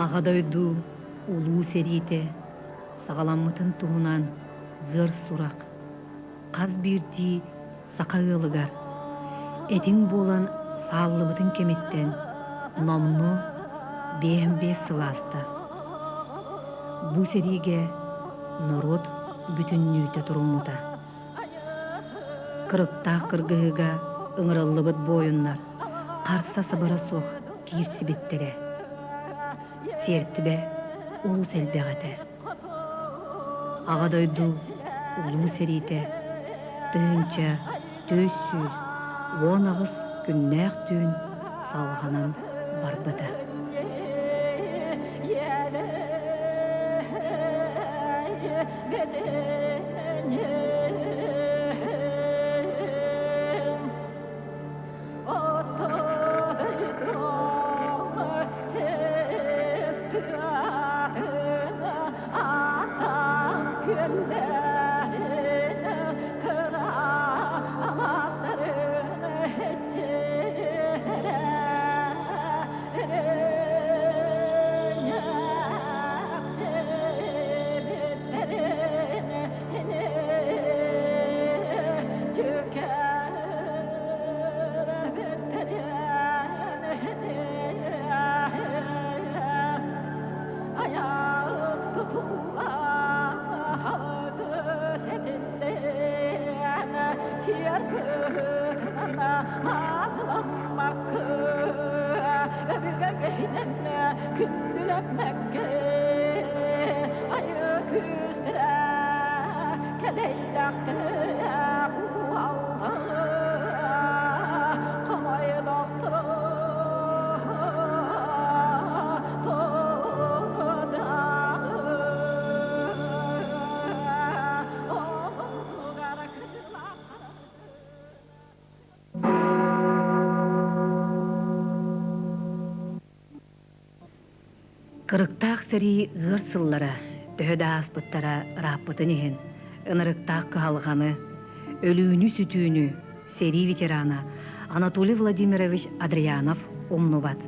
Аҕа дойду Улуу сэриитэ саҕаламмытын туһунан ыар сурах хас биирдии саха ыалыгар этиҥ буолан сааллыбытын кэмиттэн номнуо 55 сыл ааста. Бу сэриигэ норуот бүтүннүүтэ туруммута. Кырыктаах кыргыһыыга ыҥырыллыбыт буойуннар харса-сабара суох киирсибиттэрэ. Сиэртибэ олус элбэх этэ. Аҕа дойду Улуу сэриитэ 1418 күннээх түүн салҕанан барбыта. Кырыктаах сэрии ыар сыллара төһө да ааспыттара ырааппытын иһин, ынырыктаах кыһалҕаны, өлүүнү-сүтүүнү сэрии ветерана Анатолий Владимирович Адрианов умнубат.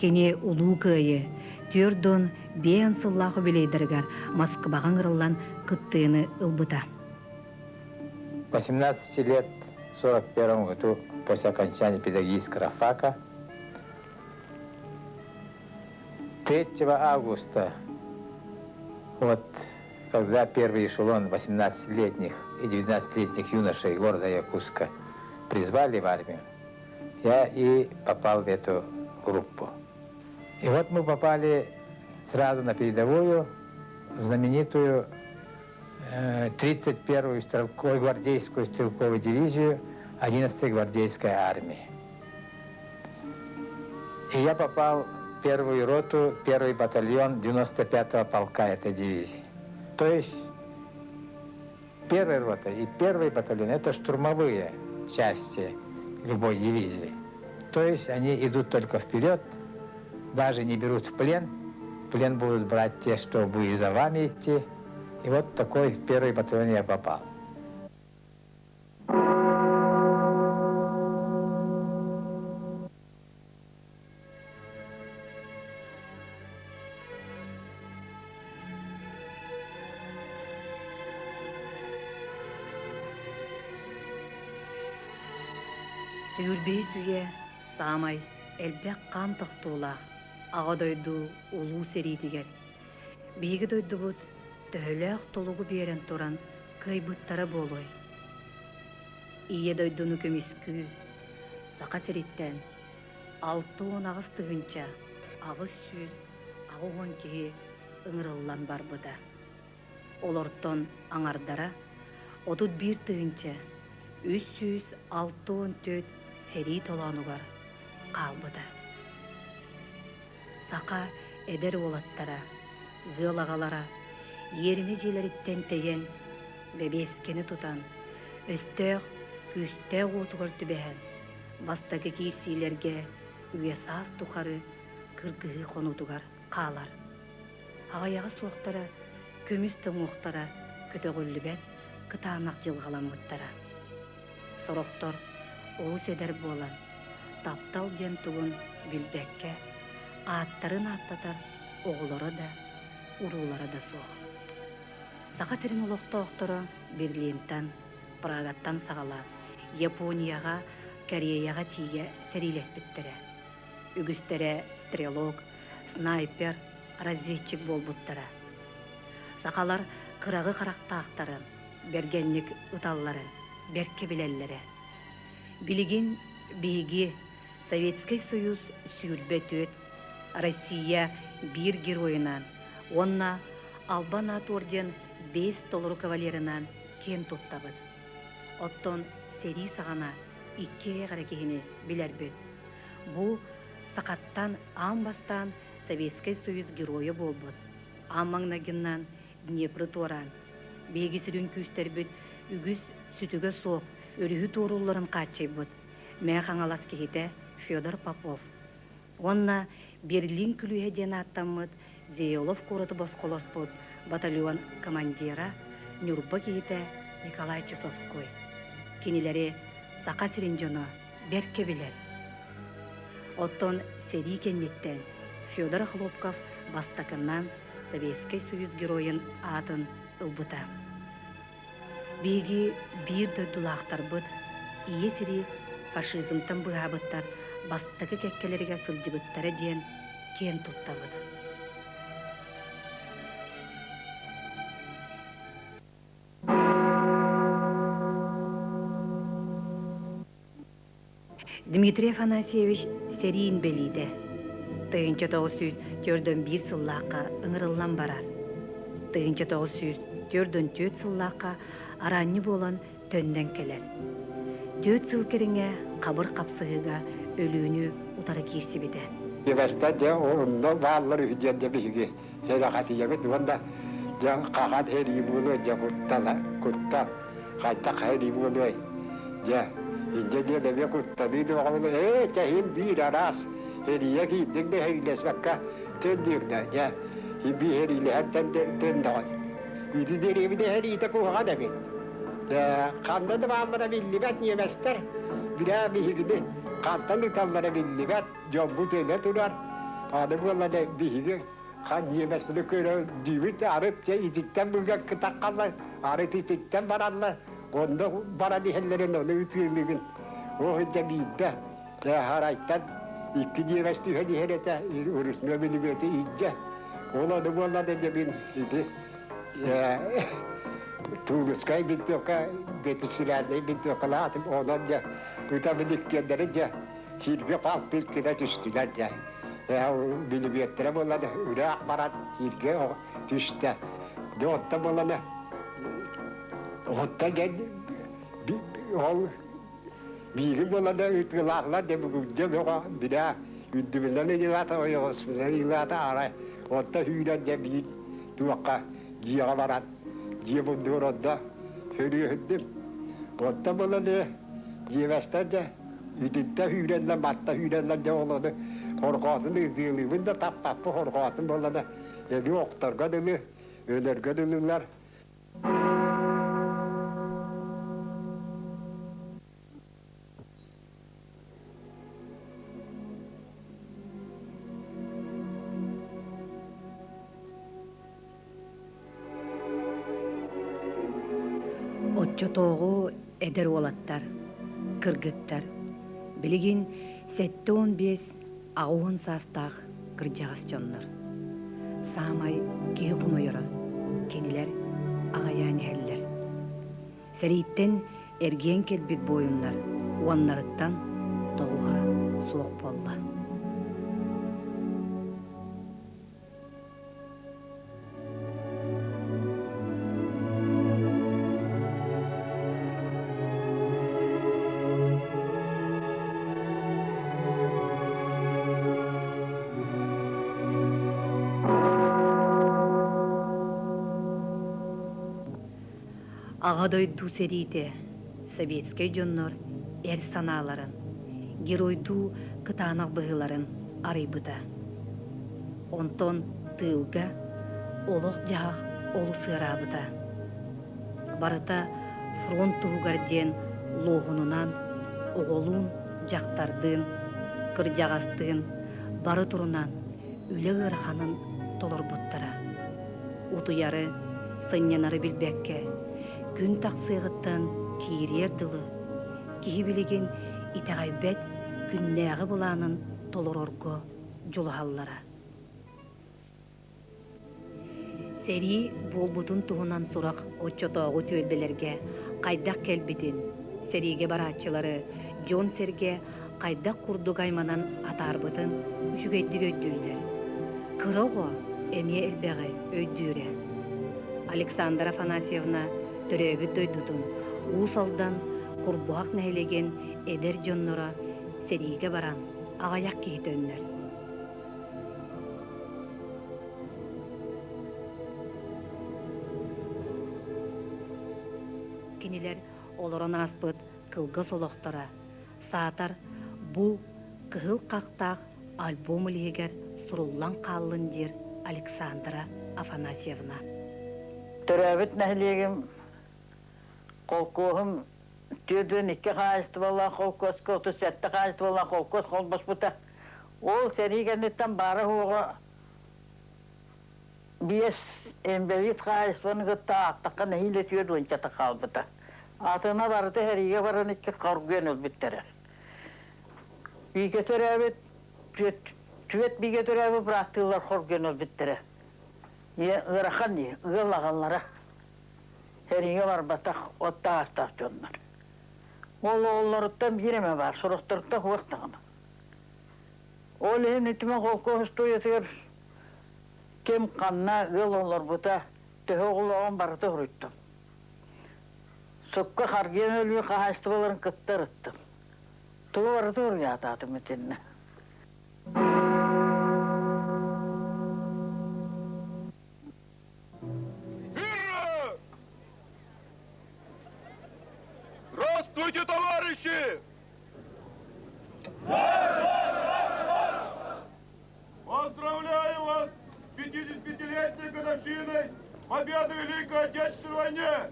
Кини Улуу Кыайыы 45 сыллаах юбилейдарыгар Москваҕа ыҥырыллан кыттыыны ылбыта. 18 лет в 41 году после окончания педагогического фака 3 августа, вот когда первый эшелон 18-летних и 19-летних юношей города Якутска призвали в армию, я и попал в эту группу. И вот мы попали сразу на передовую, знаменитую 31-ю стрелковую, гвардейскую стрелковую дивизию 11-й гвардейской армии. И я попал в первую роту, первый батальон 95-го полка этой дивизии. То есть первая рота и первый батальон – это штурмовые части любой дивизии. То есть они идут только вперед, даже не берут в плен. В плен будут брать те, что будут за вами идти. И вот такой в первый батальон я попал. Сүүрбэһис үйэ саамай элбэх хаан тохтуулаах Аҕа дойду Улуу сэриитигэр биһиги дойдубут төһөлөөх толугу биэрэн туран кыайбыттара буолуой? Ийэ дойдуну көмүскүү Саха сириттэн 68 880 киһи ыҥырыллан барбыта. Олортон аҥардара 31 364 сэрии толоонугар хаалбыта. Саха эдэр уолаттара, ыал аҕалара иэримэ дьиэлэриттэн тэйэн, бэбиэскэни тутан, өстөөх күүстээх уотугар түбэһэн, бастакы киирсиилэргэ үйэ-саас тухары кыргыһыы хонуутугар хаалар. Аҕыйаҕа суохтара, көмүс тоҥуохтара көтөҕүллүбэт кытаанах дьылҕаламмыттара. Сорохтор олус эдэр буолан, таптал диэн тугун билбэккэ, ааттарын ааттатар оҕолоро да, уруулара да суох. Саха сирин олохтоохторо Берлинтэн, Прагаттан саҕалаан Японияҕа, Кореяҕа тиийэ сэриилэспиттэрэ. Үгүстэрэ стрелок, снайпер, разведчик буолбуттара. Сахалар кыраҕы харахтаахтарын, бэргэнник ыталларын бэркэ билэллэрэ. Билигин биһиги Советскай Союз 24, Россия биир геройунан уонна Албан аат орден биэс толору кавалерынан киэн туттабыт. Оттон сэрии саҕана икки эрэ киһини билэрбит. Бу сахаттан аан бастаан Советскай Союз геройа буолбут, аан маҥнайгыннан Днепры туораан, биһиги сүрүн күүстэрбит үгүс сүтүгэ суох өрүһү туоруулларын хааччыйбыт Мэҥэ Хаҥалас киһитэ Федор Попов уонна Берлин күлүүһэ диэн ааттаммыт Зеелов куораты босхолоспут батальон командира Ньурба киһитэ Николай Чусовской. Кинилэри Саха сирин дьоно бэркэ билэр. Оттон сэрии кэнниттэн Федор Охлопков бастакынан Советскай Союз Геройун аатын ылбыта. Биһиги биир дойдулаахтарбыт Ийэ сири фашизмтан быыһаабыттар бастакы кэккэлэригэр сылдьыбыттара диэн киэн туттабыт. Дмитрий Афанасьевич сэрии инбэлиитэ. 1941 сыллаахха ыҥырыллан барар. 1944 сыллаахха араанньы буолан төннөн кэлэр. Түөрт сыл кэриҥэ хабыр хапсыһыыга өлүүнү утары киирсибитэ. Ивэстэ дьэ онно бааллар үһү диэн дьэ биһиги эрэхэтийэбит уонна дьэ хаһан сэрии буолуой дьэ куттала куттал хайдах сэрии буолуой дьэ инньэ диэн эмиэ куттаныы да ээ чэһин биир араас эрийэ киирдиҥ да сэриилэспэккэ төннүөҥ дьэ биир сэриилэһэн төннөҕүн ити дэриэбинэ сэриитэ куһаҕан эбит ханна да бааллара биллибэт ньиэмэстэр бирээ биһигини хантан ыталлара биллибэт дьоммут өлө турар аны буолла да биһиги хан ньиэмэстэри көрө дүүбүт арыт дьэ ититтэн быга кытаххаллар арыт ититтэн бараллар онно баран иһэллэрин ону ытыылыгын ол дьэ биирдэ харайтан икки ньиэмэс түһэн иһэр этэ ручной минометы илдьэ ол ону буолла да дьэ мин ити Тулускай винтовка бетисилядный винтовкалаатым онон дьэ ытабын иккиэннэрин дьэ кииргэ палпил гына түстүлэр дьэ билибиэттэрэ буолла да үрээх баран кииргэ түстэ дьэ оттон буоллана оттон дьэ ол бииги буолла да ытыылаахлар дьэ бүгүндьэ бөҕө бирээ үрдүбүнэн ыйылаата ойоҕоспунан ыйылаата арай онтон сүүрэн дьэ биир туохха дьиэҕэ баран дьиэ муннугар онно сөрүөһүрдүм оттон буолла дьиэбэстэр дьэ итинтэ сүүрэллэр матта сүүрэллэр дьэ ол ону хорҕоотун ытыалыыбын да таппаппын хорҕоотун буоллана эбии охторго дылы өлөргө дылылар Оччотооҕу эдэр уолаттар, кыргыттар билигин 75 80 саастаах кырдьаҕас дьоннор. Саамай киһи хомойоро кинилэр аҕыйаан иһэллэр. Сэрииттэн эргийэн кэлбит буойуннар уоннарыттан тоҕуһа суох буолла. Аҕа дойду сэриитэ советскай дьоннор эр санааларын, геройдуу кытаанах быһыыларын арыйбыта. Онтон тыылга олох-дьаһах олус ыараабыта. Барыта фронт туһугар диэн луоһунунан оҕолуун, дьахтардыын, кырдьаҕастыын бары турунан үлэ ыараханын толорбуттара. Утуйары, сынньанары билбэккэ, күн тахсыаҕыттан киириэр дылы киһи билигин итэҕэйбэт күннээҕи былаанын толорорго дьулуһаллара. Сэрии буолбутун туһунан сурах оччотооҕу түөлбэлэргэ хайдах кэлбитин, сэриигэ барааччылары дьон-сэргэ хайдах курдук айманан атаарбытын үчүгэйдик өйдүүллэр. Кыра оҕо эмиэ элбэҕи өйдүүрэ. Александра Афанасьевна төрөөбүт дойдутун Уус Алдан Курбуһах нэһилиэгин эдэр дьонноро сэриигэ баран аҕыйах киһи төннөр. Кинилэр олорон ааспыт кылгас олохторо, саатар бу кыһыл хахтаах альбом илиһигэр суруллан хааллын диир Александра Афанасьевна. Төрөөбүт нэһилиэгим холкуоһум 42 хаһаайыстыбалаах холкуоска 37 хаһаайыстыбалаах холкуос холбоспута. Ол сэрии кэнниттэн баара-суоҕа биэс инбэлиит хаһаайыстыбаны кытта ааттахха нэһиилэ түөрт уончата хаалбыта. Атына барыта сэриигэ баран икки хоргуйан өлбүттэрэ. Бииргэ төрөөбүт түөрт бииргэ төрөөбүт бырааттыылар хоргуйан өлбүттэрэ. Ыарахан дии, ыал аҕалара. Сэриигэ барбатах оттоох дьоннор. Ол оҕолоруттан биир эмэ баар, сорохторуттан суох даҕаны. Ол иһин үтүмэн холкуос устуоруйатыгар ким ханна ыал олорбута, төһө оҕолооҕун барыта суруйдум. Сукка харгыйан өлүү хаһаайыстыбаларын кытта ырыттым. Тугу барыта уруйаатаатым итиннэ. Здравствуйте, товарищи! Поздравляю вас с 55-летней годовщиной Победы в Великой Отечественной войне!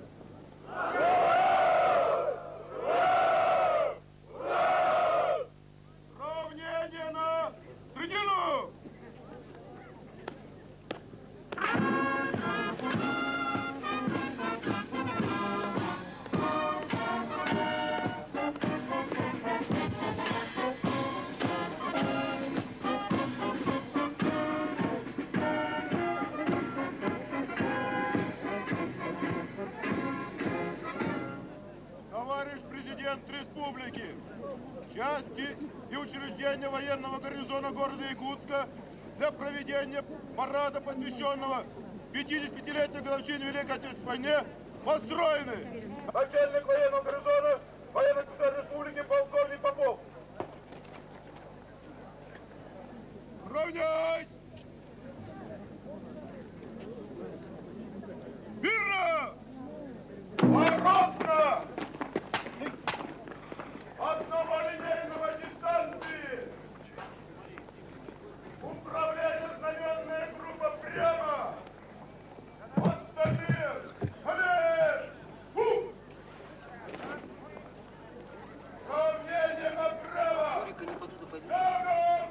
Равнение на средину! Товарищ президент республики, части и учреждения военного гарнизона города Якутска для проведения парада, посвященного 55-летней годовщине Великой Отечественной войне, построены. Начальник военного гарнизона, военный комиссар республики полковник Попов. Равняйсь! Мирно! Оборотно! Одного линейного дистанции! Управление знаменная группа прямо! Остальные! Хале! Фу! Равнение направо! Шагом!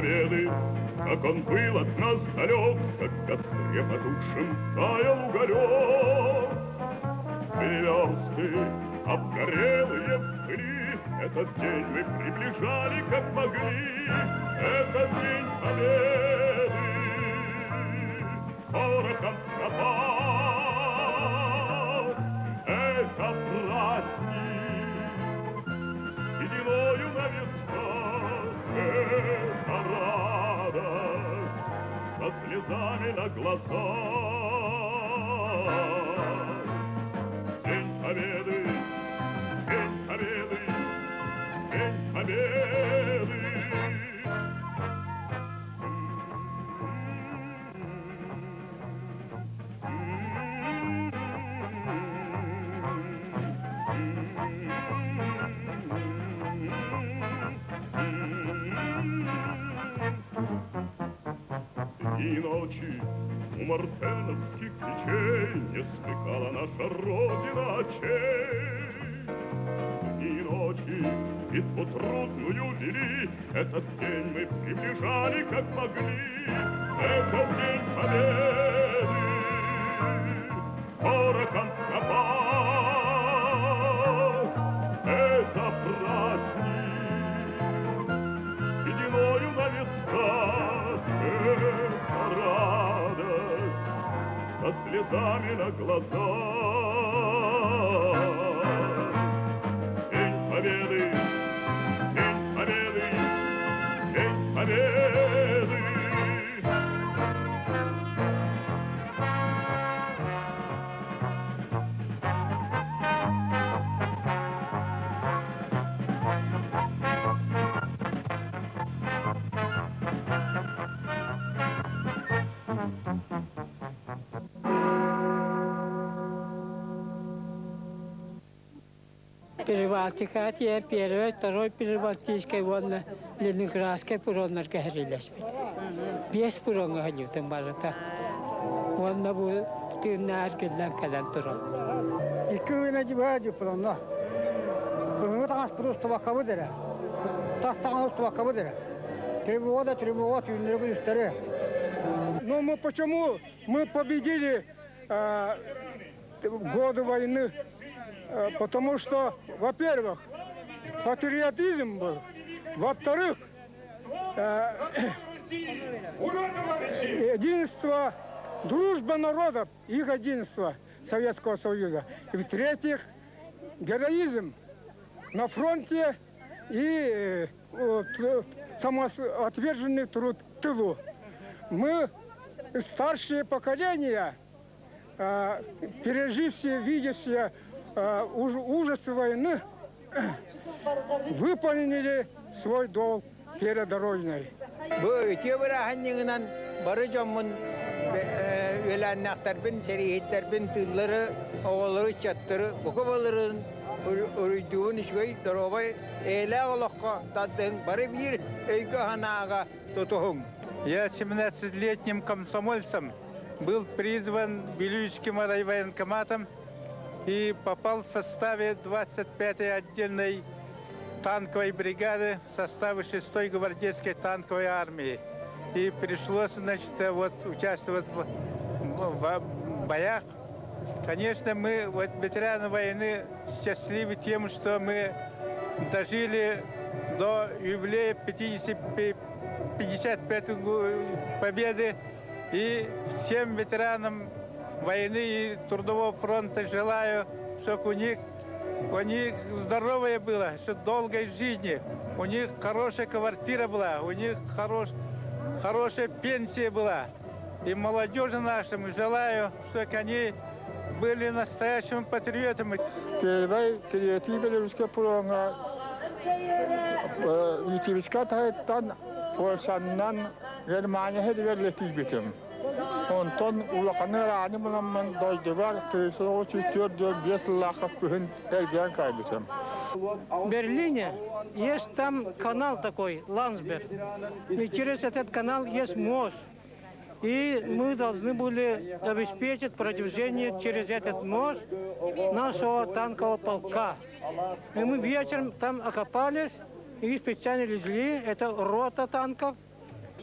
Победы, как он был от нас далек, как в костре потухшем таял уголек. Были версты, обгорелые в пыли, этот день мы приближали, как могли, этот день Победы. Порохом пропах, это праздник, с сединою на висках, это радость, со слезами на глазах. День Победы, День Победы, День Победы. Дни и ночи у мартеновских печей Не смыкала наша Родина очей. Дни и ночи битву трудную вели, Этот день мы приближали, как могли, Этот день Победы. Порохом пропах, это праздник, сединою на висках, это радость, со слезами на глазах. День Победы, День Победы, День Победы. Прибалтика тиийэн первый, второй Прибалтийскай уонна Ленинградскай фроннарга сэриилэспит. Биэс фроҥҥа сылдьыбытым барыта. Уонна бу тыыннаах эргиллэн кэлэн турар. Икки гына дьыбаа дипломна. Кыһыҥҥы таҥаспыт устубаккабыт эрэ. Тас таҥас устубаккабыт эрэ. Тревога да тревога түүннэри күнүстэри. Но мы почему мы победили годы войны? Потому что, во-первых, патриотизм был, во-вторых, единство, дружба народов, их единство Советского Союза. И в-третьих, героизм на фронте и самоотверженный труд в тылу. Мы, старшее поколение, пережившие, видевшие ужасы войны, выполнили свой долг перед Родиной. Бу үтүө бырааһынньыгынан бары дьоммун үөлээннээхтэрбин, сэрииһиттэрбин, тыыллары, оҕолору, ыччаттары бука баларын уруйдуубун үчүгэй доруобай эйэлээх олоххо тардыһыҥ бары биир өйгө-санааҕа тутуһуҥ. Я 17-летним комсомольцем был призван Вилюйским райвоенкоматом и попал в составе 25-й отдельной танковой бригады в составе 6-й гвардейской танковой армии. И пришлось, значит, вот участвовать в боях. Конечно, мы, вот ветераны войны, счастливы тем, что мы дожили до юбилея 50, 55 победы. И всем ветеранам войны и Трудового фронта желаю, чтобы у них здоровье было, чтобы долгой жизни, у них хорошая квартира была, у них хорошая пенсия была. И молодежи нашему желаю, чтобы они были настоящими патриотами. Первый третий Белорусский фроҥҥа Витебска таһыттан Польшаннан Германия сэриитигэр тиийбитим. Онтон улахан ыарыыны буламмын дойдубар 1945 сыллаахха күһүн эргийэн кэлбитим. В Берлине есть там канал такой, Ландсберг. И через этот канал есть мост. И мы должны были обеспечить продвижение через этот мост нашего танкового полка. И мы вечером там окопались и специально лезли, это рота танков.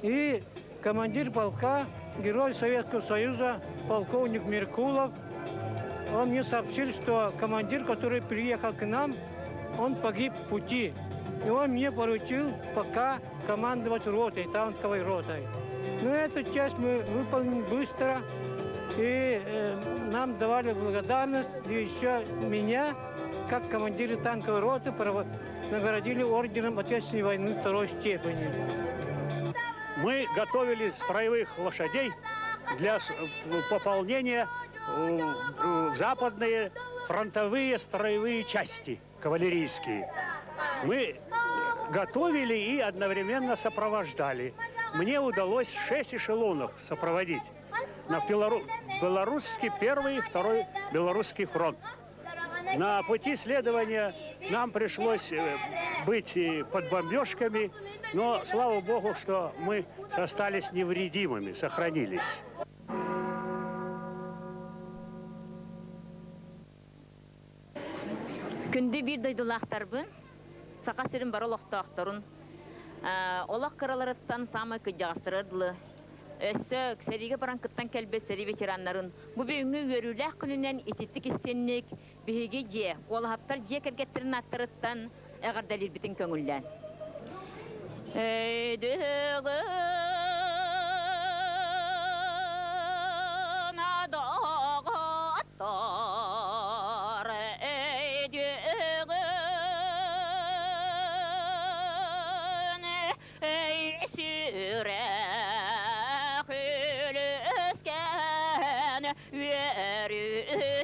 И командир полка, герой Советского Союза, полковник Меркулов, он мне сообщил, что командир, который приехал к нам, он погиб в пути. И он мне поручил пока командовать ротой, танковой ротой. Но эту часть мы выполнили быстро, и э, нам давали благодарность, и еще меня, как командира танковой роты, наградили орденом Отечественной войны второй степени. Мы готовили строевых лошадей для пополнения западные фронтовые строевые части кавалерийские. Мы готовили и одновременно сопровождали. Мне удалось шесть эшелонов сопроводить на белорусский первый и второй белорусский фронт. На пути следования нам пришлось э, быть под бомбежками, но слава богу, что мы остались невредимыми, сохранились. Күндү биир дойдулаахтарбын, Саха сирин бары олохтоохторун, олох кыраларыттан саамай кыдьаҕастарыгар дылы өссө сэриигэ баран кыттан кэлбит сэрии ветераннарын бу бүгүҥҥү үөрүүлээх күнүнэн ититтик истинник биһиги дьиэ, Куолаһаптар дьиэ кэргэттэрин ааттарыттан эҕэрдэлиирбитин көҥүллээн. Өйдүгүн доҕоттор, өйдүгүн өй сүрэх үлүскэн үөрүүтүн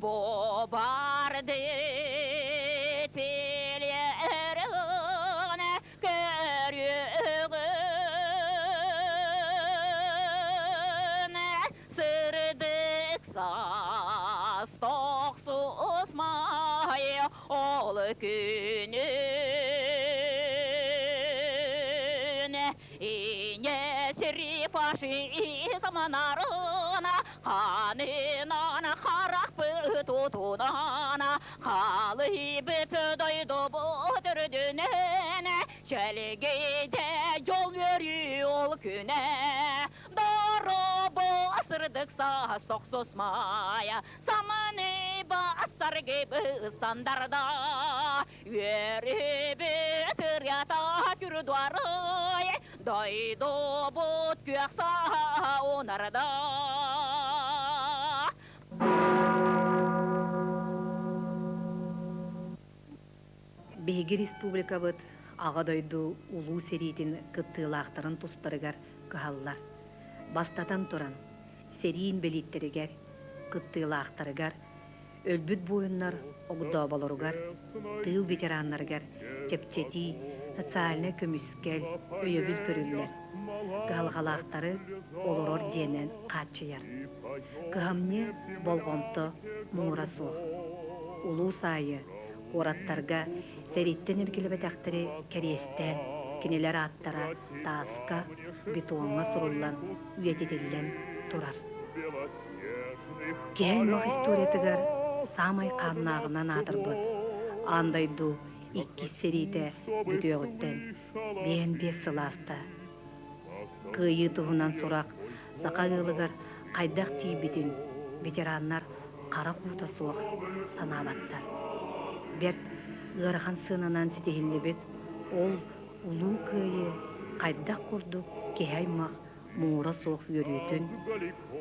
бу барды тилиэрин көрүгүн сырдык саас тохсус май ол күнүн Инесири фашизмнарына ханынан харахпы тутунан халыйбыт дойдубут үрдүнэн чэлгийдэ дьол үөрүү ол күнэ Доробо сырдык саас тохсус мая саманы басаргыбы сандарда Үөрүүбүт ырыата күрдуарай, дойдубут күөх саунарда. Биһиги республикабыт Аҕа дойду Улуу сэриитин кыттыылаахтарын тустарыгар кыһаллар. Бастатан туран, сэрии инбэлииттэригэр, кыттыылаахтарыгар Өлбүт буойуннар огдооболоругар, тыыл ветераннарыгар чэпчэтии, социальнай көмүскэл, өйөбүл көрүллэр. Кыһалҕалаахтары олорор дьиэнэн хааччыйар. Кыһамньы, болҕомто муҥура суох. Улуус аайы куораттарга сэрииттэн эргиллибэтэхтэри кэриэстээн, кинилэр ааттара тааска, бетоҥҥа суруллан, үйэтитиллэн турар. Киһи аймах историятыгар саамай хааннааҕынан аатырбыт аан дойду иккис сэриитэ бүтүөҕүттэн биэһэн биэс сыл ааста. Кыайыы туһунан сурах саха ыалыгар хайдах тиийбитин ветераннар харах уута суох санаабаттар. Бэрт ыарахан сыананан ситиһиллибит ол Улуу Кыайыы хайдах курдук киһи аймах муҥура суох үөрүүтүн,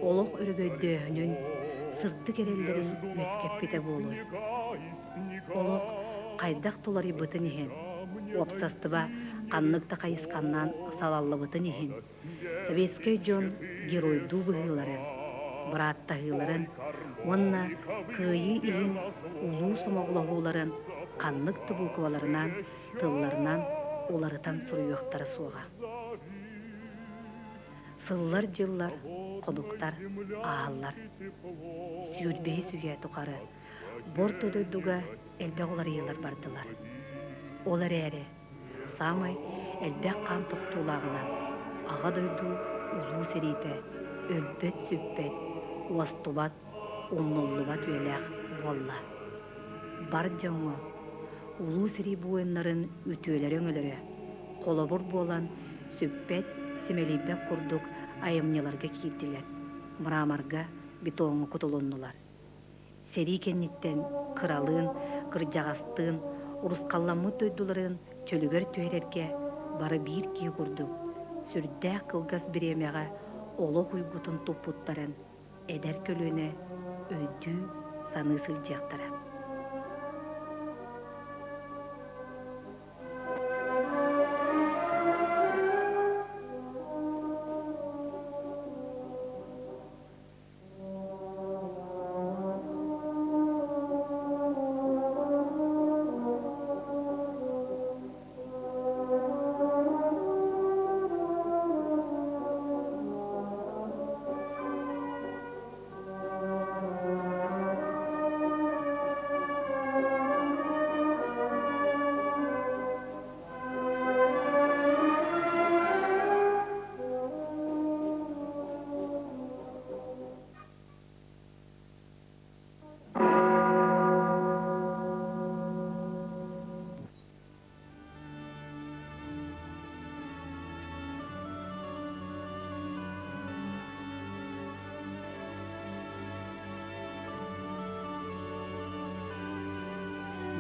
олох өрөгөйдөөһүнүн, сырдык эрэллэрин үөскэппитэ буолуой? Олох хайдах туларыйбытын иһин, уопсастыба ханнык да хайысханнан салаллыбытын иһин, советскай дьон геройдуу быһыыларын, бырааттаһыыларын уонна кыайыы иһин улуу сомоҕолоһууларын ханнык да буукубаларынан, тылларынан уларытан суруйуохтара суоҕа. Сыллар-дьыллар, хонуктар ааһаллар. Сүүрбэһис үйэ тухары борто дойдуга элбэх уларыйыылар бардылар. Ол эрээри саамай элбэх хаан тохтуулааҕынан Аҕа дойду Улуу сэриитэ өлбөт-сүппэт, уостубат, умнуллубат үйэлээх буолла. Бар дьоҥҥо, Улуу сэрии буойуннарын үтүөлэрэ-өҥөлөрө холобур буолан сүппэт, симэлийбэт курдук айымньыларга киирдилэр, мраморга, бетоҥҥа кутулуннулар. Сэрии кэнниттэн кыралыын, кырдьаҕастыын, урусхалламмыт дойдуларын чөлүгэр түһэрэргэ бары биир киһи курдук сүрдээх кылгас бириэмэҕэ олох уйгутун туппуттарын эдэр көлүөнэ өйдүү, саныы сылдьыахтара.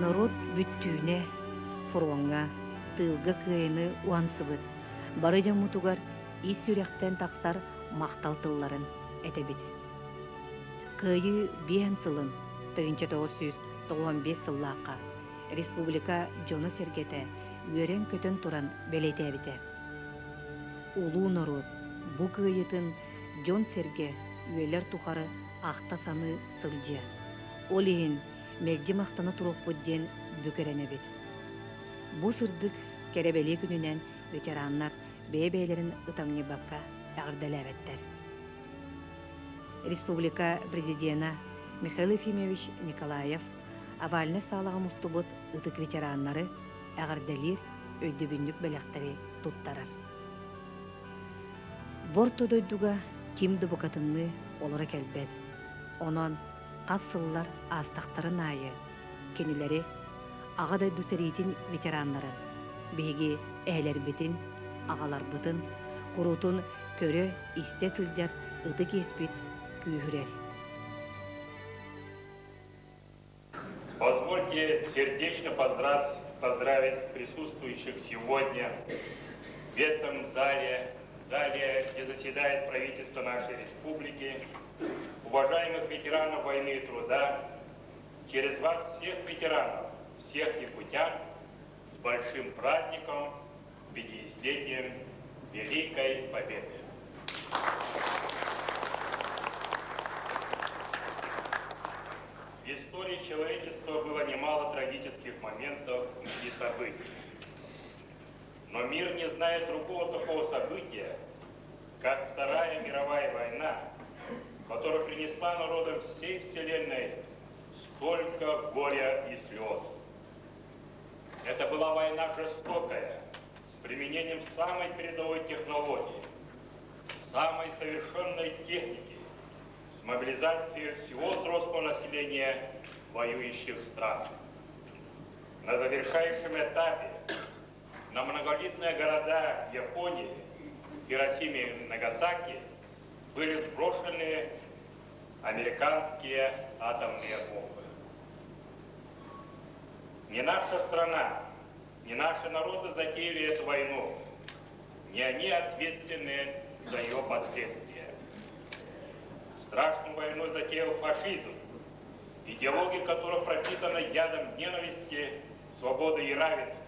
Норуот бүттүүнэ фроҥҥа, тыылга кыайыны уһансыбыт бары дьоммутугар ис сүрэхтэн тахсар махтал тылларын этэбит. Кыайыы биэһин сылын 1995 сыллаахха республика дьоно-сэргэтэ үөрэн-көтөн туран бэлиэтээбитэ. Улуу норуот бу кыайыытын дьон-сэргэ үйэлэр тухары ахта-саныы сылдьыа. Ол иһин мэлдьи махтана туруохпут диэн бүк эрэнэбит. Бу сырдык кэрэ-бэлиэ күнүнэн ветераннар бэйэ-бэйэлэрин ытамньыйбакка эҕэрдэлээбэттэр. Республика президена Михаил Ефимович Николаев овальнай саалаҕа мустубут ытык ветераннары эҕэрдэлиир өйдөбүнньүк бэлэхтэри туттарар. Бу орто дойдуга ким да букатынныы олоро кэлбэт. Онон хас сыллар аастахтарын аайы кинилэри Аҕа дойду сэриитин ветераннарын, биһиги эһэлэрбитин, аҕаларбытын куруутун көрө-истэ сылдьар ытык иэспит күүһүрэр. Позвольте сердечно поздравить присутствующих сегодня в этом зале, зале, где заседает правительство нашей республики, уважаемых ветеранов войны и труда, через вас всех ветеранов, всех якутян с большим праздником, 50-летием Великой Победы. В истории человечества было немало трагических моментов и событий. Но мир не знает другого такого события, как Вторая мировая война, которая принесла народам всей Вселенной столько горя и слез. Это была война жестокая, с применением самой передовой технологии, самой совершенной техники, с мобилизацией всего взрослого населения воюющих стран. На завершающем этапе на многолюдные города Японии, Хиросиме и Нагасаки были сброшены американские атомные бомбы. Не наша страна, не наши народы затеяли эту войну, не они ответственны за ее последствия. Страшную войну затеял фашизм, идеология которого пропитана ядом ненависти, свободы и равенства,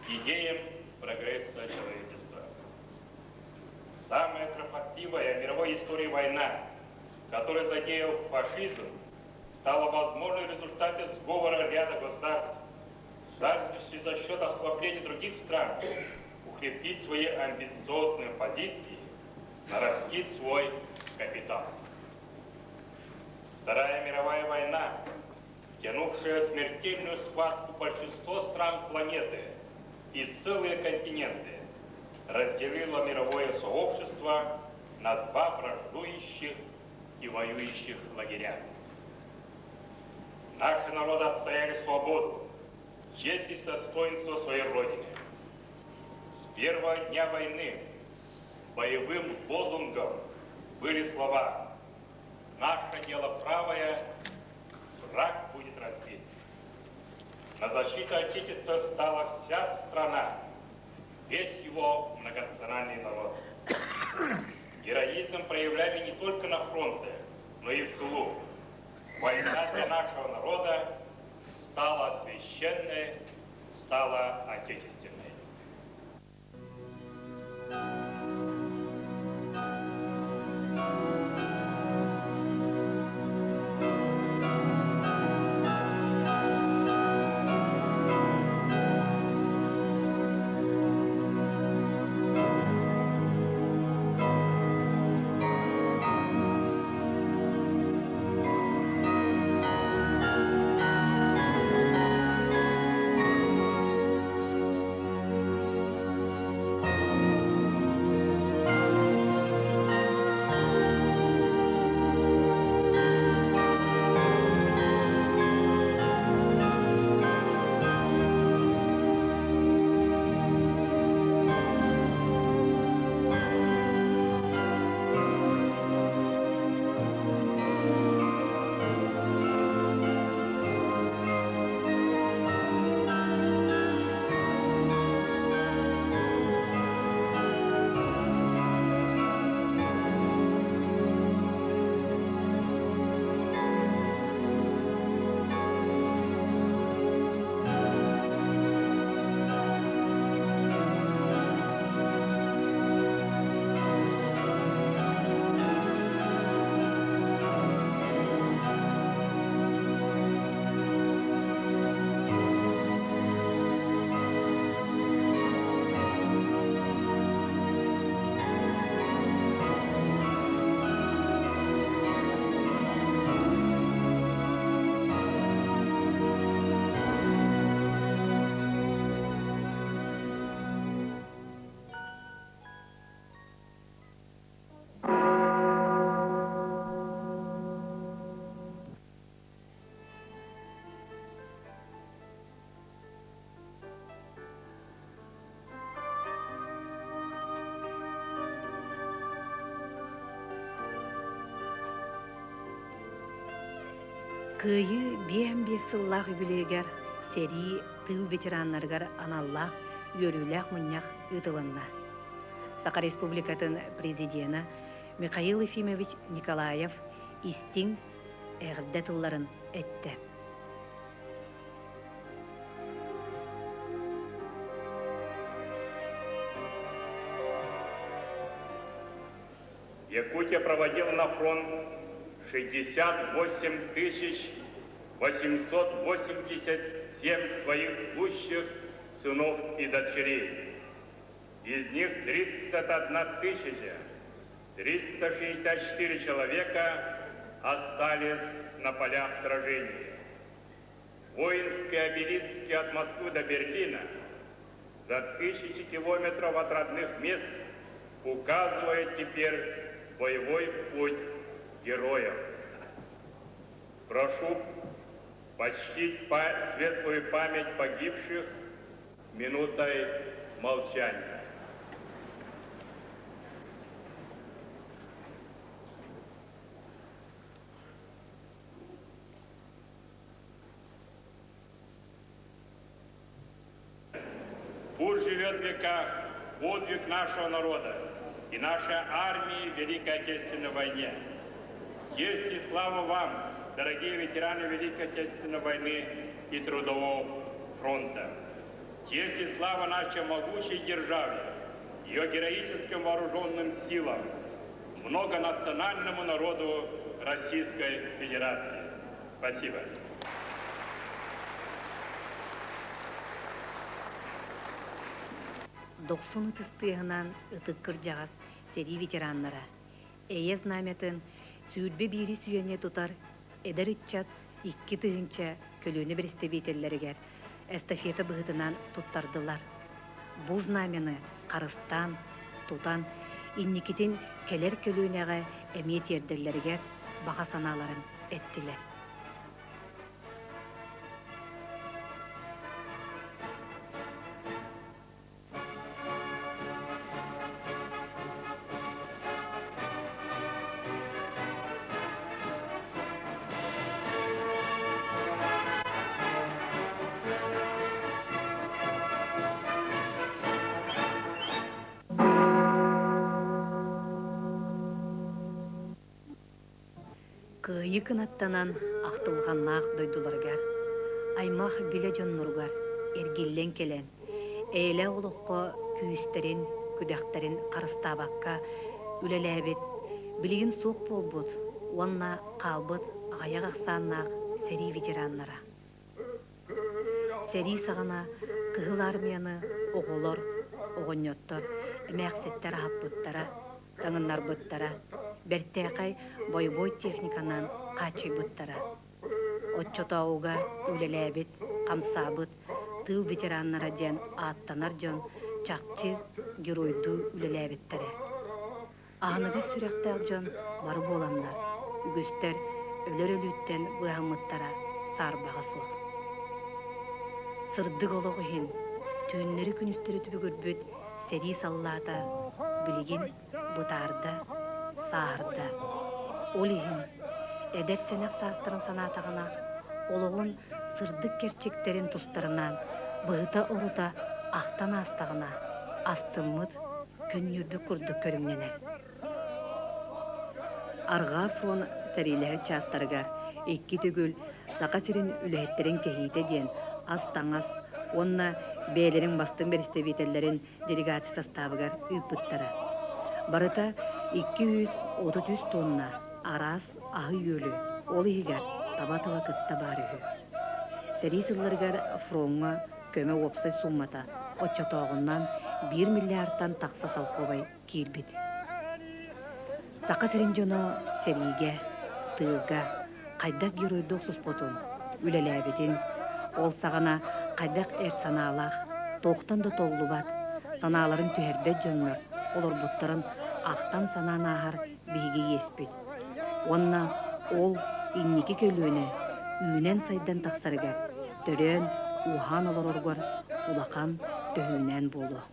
идеям прогресса человечества. Самая кропотливая в мировой истории война, которую затеял фашизм, стала возможной в результате сговора ряда государств, жаждущих за счет ослабления других стран укрепить свои амбициозные позиции, нарастить свой капитал. Вторая мировая война, тянувшая смертельную схватку большинство стран планеты и целые континенты, разделила мировое сообщество на два враждующих и воюющих лагеря. Наши народы отстояли свободу. честь и достоинство своей Родины. С первого дня войны боевым лозунгом были слова «Наше дело правое, враг будет разбит». На защиту Отечества стала вся страна, весь его многонациональный народ. Героизм проявляли не только на фронте, но и в тылу. Война для нашего народа стала священной, стала отечественной. Кыайыы 55 сыллаах үбүлүөйүгэр сэрии тыыл ветераннарыгар аналлаах үөрүүлээх мунньах ыытылынна. Саха Республикатын президена Михаил Ефимович Николаев истиҥ эҕэрдэ тылларын эттэ. Якутия проводила на фронт 68 тысяч 887 своих лучших сынов и дочерей. Из них 31 тысяча 364 человека остались на полях сражений. Воинские обелиски от Москвы до Берлина за тысячи километров от родных мест указывают теперь боевой путь героев. Прошу почтить светлую память погибших минутой молчания. Пусть живет в веках подвиг нашего народа и нашей армии в Великой Отечественной войне. Честь и слава вам, дорогие ветераны Великой Отечественной войны и Трудового фронта. Честь и слава нашей могучей державе, ее героическим вооруженным силам, многонациональному народу Российской Федерации. Спасибо. Дохсун ытыс тыаһынан ытык кырдьаҕас сэрии ветераннара, эйэ знамятын 21 сүйэни тутар эдэр ыччат 2000 көлүөнэ бэрэстэбиитэллэригэр эстафета быһыытынан туттардылар. Бу знамяны харыстаан, тутан, инникитин кэлэр көлүөнэҕэ эмиэ тиэрдэллэригэр баҕа санааларын эттилэр. Кыайыы кынаттанан ахтылҕаннаах дойдуларыгар, аймах билэ дьонноругар эргиллэн кэлэн, эйэлээх олоххо күүстэрин, күдэхтэрин харыстаабакка үлэлээбит, билигин суох буолбут уонна хаалбыт аҕыйах ахсааннаах сэрии ветераннара. Сэрии саҕана Кыһыл Армияны оҕолор, оҕонньоттор, эмээхситтэр аһаппыттара, таҥыннарбыттара, бэртээхэй бойобуой техниканан хааччыйбыттара. Оччотооҕуга үлэлээбит, хамсаабыт тыыл ветераннара диэн ааттанар дьон чахчы геройдуу үлэлээбиттэрэ. Аһыныгас сүрэхтээх дьон бары буоланнар, үгүстэр өлөр өлүүттэн быыһаммыттара саарбаҕа суох. Сырдык олох иһин түүннэри-күнүстэри түбүгүрбүт сэрии саллаата билигин бытаарда, сааһырда. Ол иһин эдэр сэнэх саастарын санаатаҕына, олоҕун сырдык кэрчиктэрин тустарынан быһыта-орута ахтан аастаҕына, астыммыт, көнньүөрбүт курдук көрүҥнэнэр. Арҕаа фронт сэриилэһэр чаастарыгар икки төгүл Саха сирин үлэһиттэрин кэһиитэ диэн ас-таҥас уонна бэйэлэрин бастыҥ бэрэстэбиитэллэрин делегация састаабыгар ыыппыттара. Барыта 233 тонна араас аһы-үөлү, ол иһигэр таба тыла кытта баар үһү. Сэрии сылларыгар фроҥҥа көмө уопсай сууммата оччотооҕунан биир миллиардтан тахса солкуобай киирбит. Саха сирин дьоно сэриигэ, тыылга хайдах геройдуу охсуспутун, үлэлээбитин, ол саҕана хайдах эр санаалаах, туохтан да толлубат, санааларын түһэрбэт дьоннор олорбуттарын ахтан-санаан ааһар биһиги иэспит. Уонна ол инники көлүөнэ үүнэн-сайдан тахсарыгар, төрөөн, ууһаан олороругар улахан төһүүнэн буолуо.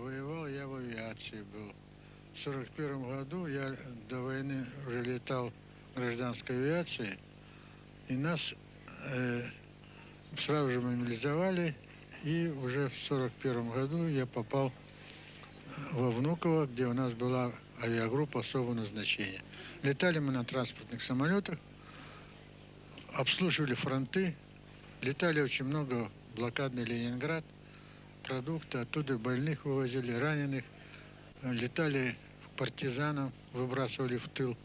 Воевал я в авиации был. В 1941 году я до войны уже летал в гражданской авиации, и нас э, сразу же мобилизовали, и уже в 1941 году я попал во Внуково, где у нас была авиагруппа особого назначения. Летали мы на транспортных самолетах, обслуживали фронты, летали очень много в блокадный Ленинград, продукты, оттуда больных вывозили, раненых, летали партизанам, выбрасывали в тыл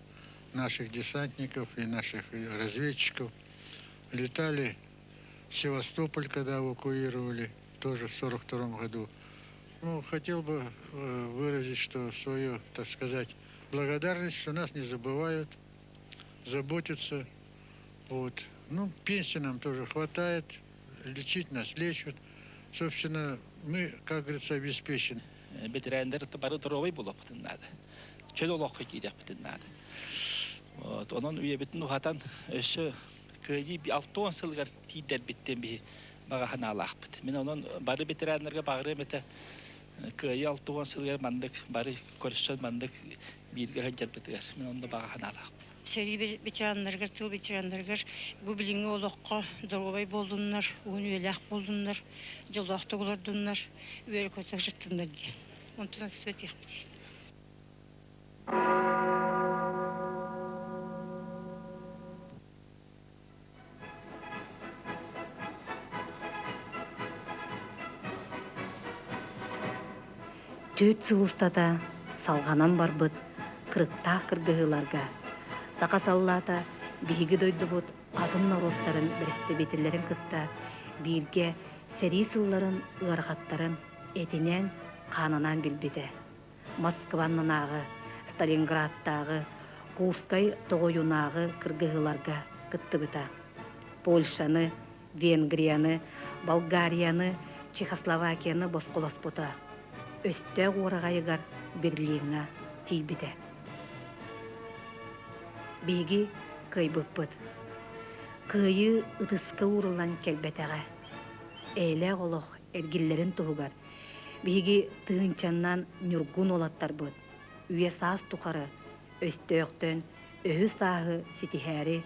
наших десантников и наших разведчиков. Летали в Севастополь, когда эвакуировали, тоже в 1942 году. Ну, хотел бы выразить, что свою, так сказать, благодарность, что нас не забывают, заботятся. Вот. Ну, пенсии нам тоже хватает, лечить нас лечат. Собственно, мы, как говорится, обеспечены. Бэтэрээннэр бары доруобай буолуохпутун наада. Чөл олоххо киириэхпитин наада. Вот, онон үйэбитин уһатан өссө кыайыы 60 сылыгар тиийдэрбиттэн биһи баҕа санаалаахпыт. Мин онон бары ветераннарга баҕарыам этэ кыайыы 60 сылыгар маннык бары көрсөн маннык бииргэ сылдьарбытыгар мин онно баҕа санаалаахпын. Сэрии ветераннарыгар, тыл ветераннарыгар бу билиҥҥи олоххо доруобай буоллуннар, уһун үйэлээх буоллуннар, дьоллоохтук олордуннар, үөрэ-көтө сырыттыннар диэн. Онтон этиэхпит. Түөрт сыл устата салҕанан барбыт кырыктаах кыргыһыыларга саха саллаата биһиги дойдубут атын норуоттарын бэрэстэбиитэллэрин кытта бииргэ сэрии сылларын ыарахаттарын этинэн, хаанынан билбитэ. Москваннааҕы, Сталинградтааҕы, Курскай тоҕойунааҕы кыргыһыыларга кыттыбыта. Польшаны, Венгрияны, Болгарияны, Чехословакияны босхолоспута. Өстөөх уораҕайыгар Берлиҥҥа тиийбитэ. Биһиги кыайбыппыт. Кыайыы ытыска ууруллан кэлбэтэҕэ. Эйэлээх олох эргиллэрин туһугар Биһиги тыһыынчаннан ньургун уолаттарбыт үйэ-саас тухары өстөөхтөн өһү-сааһы ситиһээри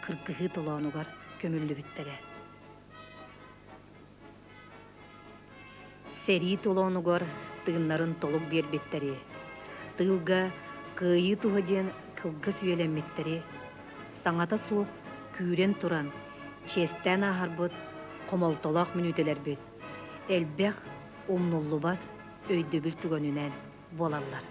кыргыһыы толоонугар көмүллүбүттэрэ. Сэрии толоонугар тыыннарын толук биэрбиттэри, тыылга кыайыы туһа диэн кылгас үйэлэммиттэри, саҥата суох күүрэн туран, чиэстээн ааһарбыт хомолтолоох мүнүүтэлэрбит элбэх умнуллубат өйдөбүл түгэнинэн буолаллар.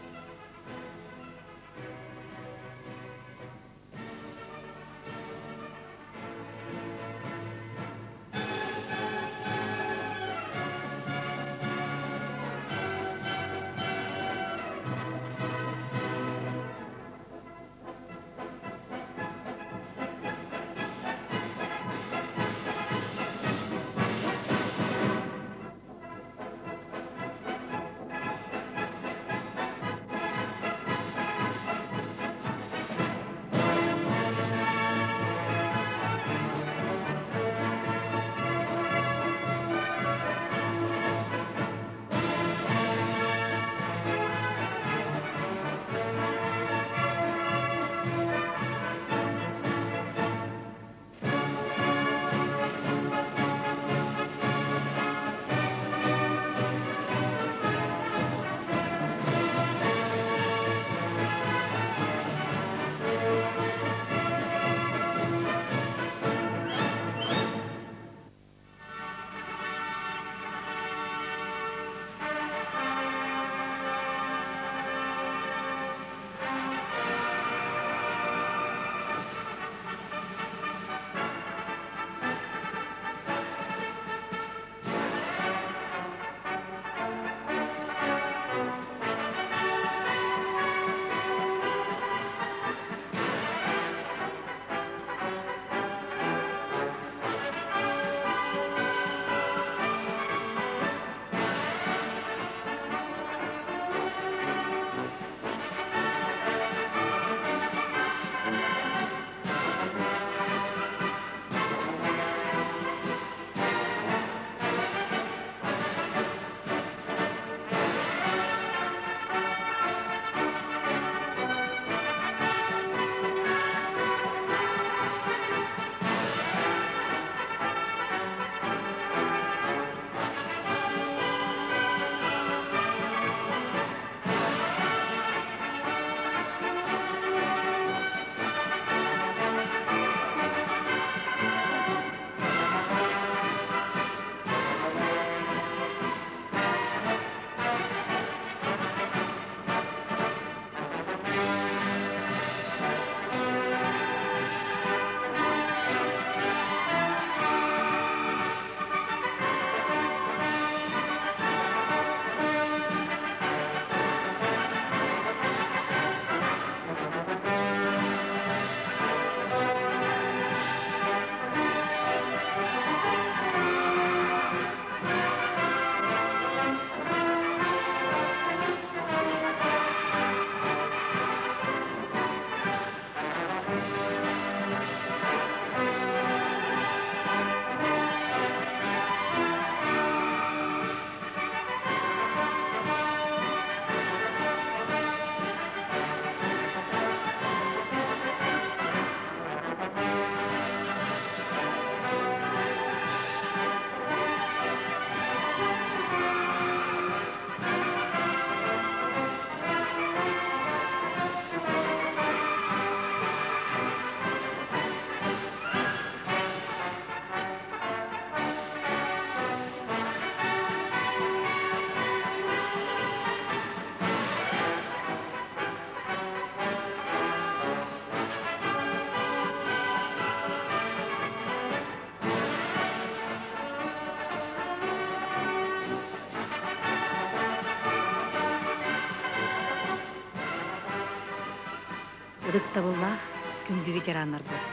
Ытыктабыллаах күндү ветераннарбыт!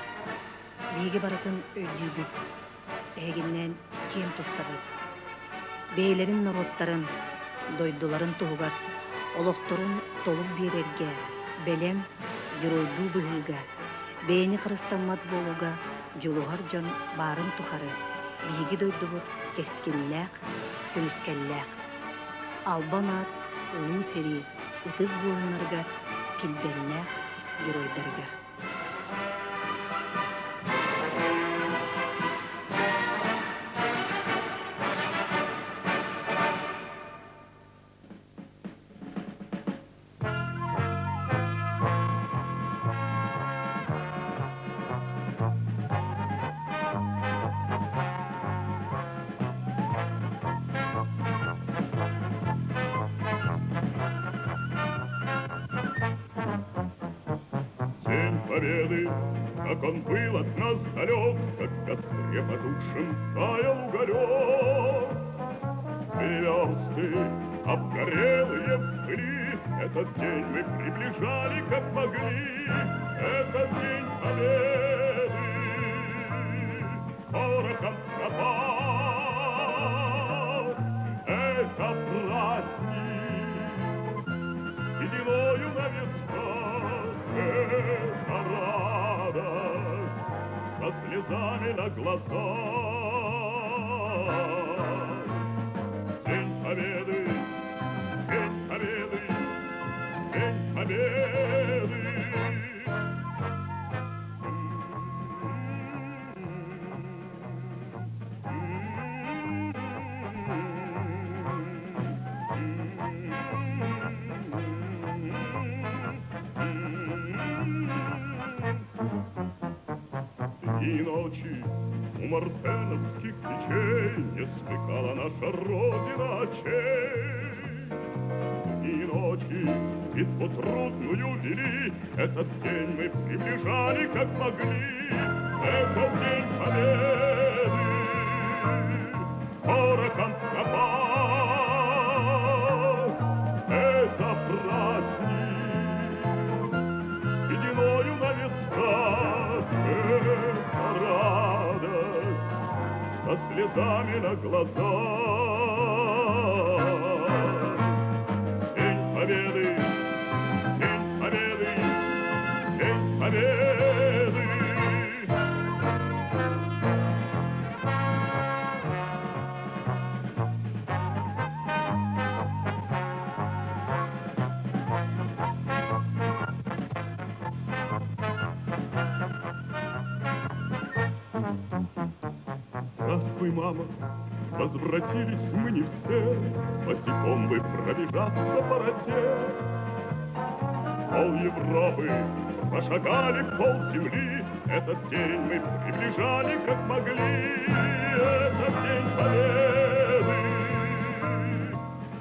Биһиги барытын өйдүүбүт, эһигиннээн киэн туттабыт. Бэйэлэрин норуоттарын, дойдуларын туһугар олохторун толук биэрэргэ бэлэм геройдуу быһыыга, бэйэни харыстаммат буолууга дьулуһар дьон баарын тухары биһиги дойдубут кэскиллээх, көмүскэллээх. Албан аат улуу сэрии ытык буойуннарыгар, килбэннээх геройдарыгар. Победы, как он был от нас далек, как в костре потухшем таял уголек. Были версты, обгорелые в пыли, этот день мы приближали, как могли, этот день Победы порохом пропал. Это праздник с сединою на висках, это радость со слезами на глазах. День Победы, День Победы, День Победы. Дни и ночи у мартеновских печей не смыкала наша Родина очей. Дни и ночи битву трудную вели, этот день мы приближали, как могли, этот день Победы порохом пропал. Это праздник с сединою на висках, это радость со слезами на глазах. День Победы, День Победы, День Победы. Здравствуй, мама, возвратились мы не все, босиком бы пробежаться по росе. Пол Европы прошагали, пол земли, этот день мы приближали, как могли, этот день Победы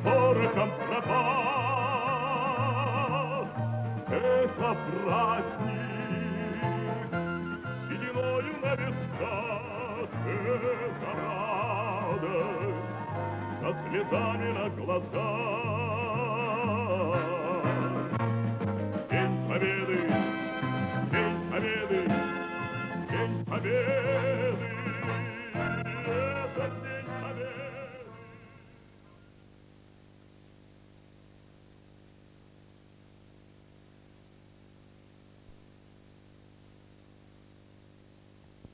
порохом пропал. Это праздник с сединою на висках, это радость со слезами на глазах. День Победы, День Победы, День Победы.